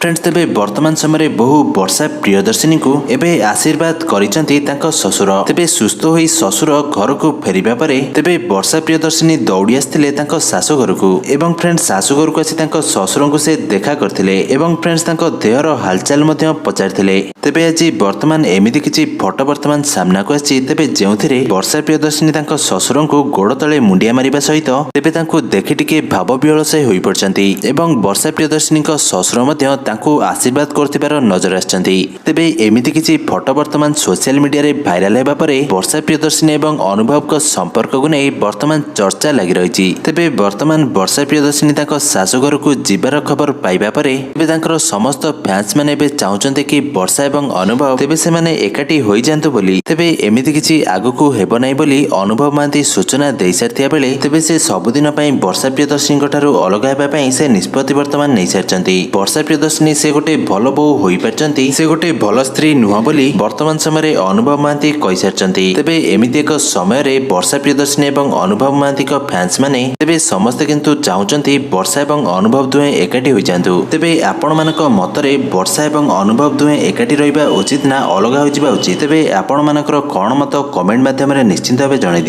Friends, ତେବେ ବର୍ତ୍ତମାନ ସମୟରେ ବୋହୂ ବର୍ଷା ପ୍ରିୟଦର୍ଶିନୀଙ୍କୁ ଏବେ ଆଶୀର୍ବାଦ କରିଛନ୍ତି ତାଙ୍କ ଶ୍ୱଶୁର। ତେବେ ସୁସ୍ଥ ହୋଇ ଶ୍ୱଶୁର ଘରକୁ ଫେରିବା ପରେ ତେବେ ବର୍ଷା ପ୍ରିୟଦର୍ଶିନୀ ଦୌଡ଼ି ଆସିଥିଲେ ତାଙ୍କ ଶାଶୁ ଘରକୁ ଏବଂ ଫ୍ରେଣ୍ଡ, ଶାଶୁ ଘରକୁ ଆସି ତାଙ୍କ ଶ୍ୱଶୁରଙ୍କୁ ସେ ଦେଖା କରିଥିଲେ ଏବଂ ଫ୍ରେଣ୍ଡସ୍, ତାଙ୍କ ଦେହର ହାଲଚାଲ ମଧ୍ୟ ପଚାରିଥିଲେ। ତେବେ ଆଜି ବର୍ତ୍ତମାନ ଏମିତି କିଛି ଫଟୋ ବର୍ତ୍ତମାନ ସାମ୍ନାକୁ ଆସିଛି, ତେବେ ଯେଉଁଥିରେ ବର୍ଷା ପ୍ରିୟଦର୍ଶିନୀ ତାଙ୍କ ଶ୍ୱଶୁରଙ୍କୁ ଗୋଡ଼ ତଳେ ମୁଣ୍ଡିଆ ମାରିବା ସହିତ ତେବେ ତାଙ୍କୁ ଦେଖି ଟିକେ ଭାବବିହ୍ୱଳ ସେ ହୋଇପଡ଼ିଛନ୍ତି ଏବଂ ବର୍ଷା ପ୍ରିୟଦର୍ଶିନୀଙ୍କ ଶ୍ୱଶୁର ମଧ୍ୟ ତାଙ୍କୁ ଆଶୀର୍ବାଦ କରୁଥିବାର ନଜର ଆସିଛନ୍ତି। ତେବେ ଏମିତି କିଛି ଫଟୋ ବର୍ତ୍ତମାନ ସୋସିଆଲ ମିଡିଆରେ ଭାଇରାଲ ହେବା ପରେ ବର୍ଷା ପ୍ରିୟଦର୍ଶିନୀ ଏବଂ ଅନୁଭବଙ୍କ ସମ୍ପର୍କକୁ ନେଇ ବର୍ତ୍ତମାନ ଚର୍ଚ୍ଚା ଲାଗି ରହିଛି। ତେବେ ବର୍ତ୍ତମାନ ବର୍ଷା ପ୍ରିୟଦର୍ଶିନୀ ତାଙ୍କ ଶାଶୁଘରକୁ ଯିବାର ଖବର ପାଇବା ପରେ ଏବେ ତାଙ୍କର ସମସ୍ତ ଫ୍ୟାନ୍ସ ମାନେ ଏବେ ଚାହୁଁଛନ୍ତି କି ବର୍ଷା ଏବଂ ଅନୁଭବ ତେବେ ସେମାନେ ଏକାଠି ହୋଇଯାଆନ୍ତୁ ବୋଲି। ତେବେ ଏମିତି କିଛି ଆଗକୁ ହେବ ନାହିଁ ବୋଲି ଅନୁଭବ ମହାନ୍ତି ସୂଚନା ଦେଇସାରିଥିବା ବେଳେ ତେବେ ସେ ସବୁଦିନ ପାଇଁ ବର୍ଷା ପ୍ରିୟଦର୍ଶିନୀଙ୍କ ଠାରୁ ଅଲଗା ହେବା ପାଇଁ ସେ ନିଷ୍ପତ୍ତି ବର୍ତ୍ତମାନ ନେଇସାରିଛନ୍ତି। ବର୍ଷା ପ୍ରିୟଦର୍ଶିନୀ ସେ ଗୋଟେ ଭଲ ବୋହୂ ହୋଇପାରିଛନ୍ତି, ସେ ଗୋଟେ ଭଲ ସ୍ତ୍ରୀ ନୁହଁ ବୋଲି ବର୍ତ୍ତମାନ ସମୟରେ ଅନୁଭବ ମହାନ୍ତି କହିସାରିଛନ୍ତି। ତେବେ ଏମିତି ଏକ ସମୟରେ ବର୍ଷା ପ୍ରିୟଦର୍ଶିନୀ ଏବଂ ଅନୁଭବ ମହାନ୍ତିଙ୍କ ଫ୍ୟାନ୍ସ ମାନେ ତେବେ ସମସ୍ତେ କିନ୍ତୁ ଚାହୁଁଛନ୍ତି ବର୍ଷା ଏବଂ ଅନୁଭବ ଦୁହେଁ ଏକାଠି ହୋଇଯାଆନ୍ତୁ। ତେବେ ଆପଣମାନଙ୍କ ମତରେ ବର୍ଷା ଏବଂ ଅନୁଭବ ଦୁହେଁ ଏକାଠି ରହିବା ଉଚିତ ନା ଅଲଗା ହୋଇଯିବା ଉଚିତ? ତେବେ ଆପଣମାନଙ୍କର କଣ ମତ, କମେଣ୍ଟ ମାଧ୍ୟମରେ ନିଶ୍ଚିନ୍ତ ଭାବେ ଜଣାଇ ଦିଅନ୍ତୁ।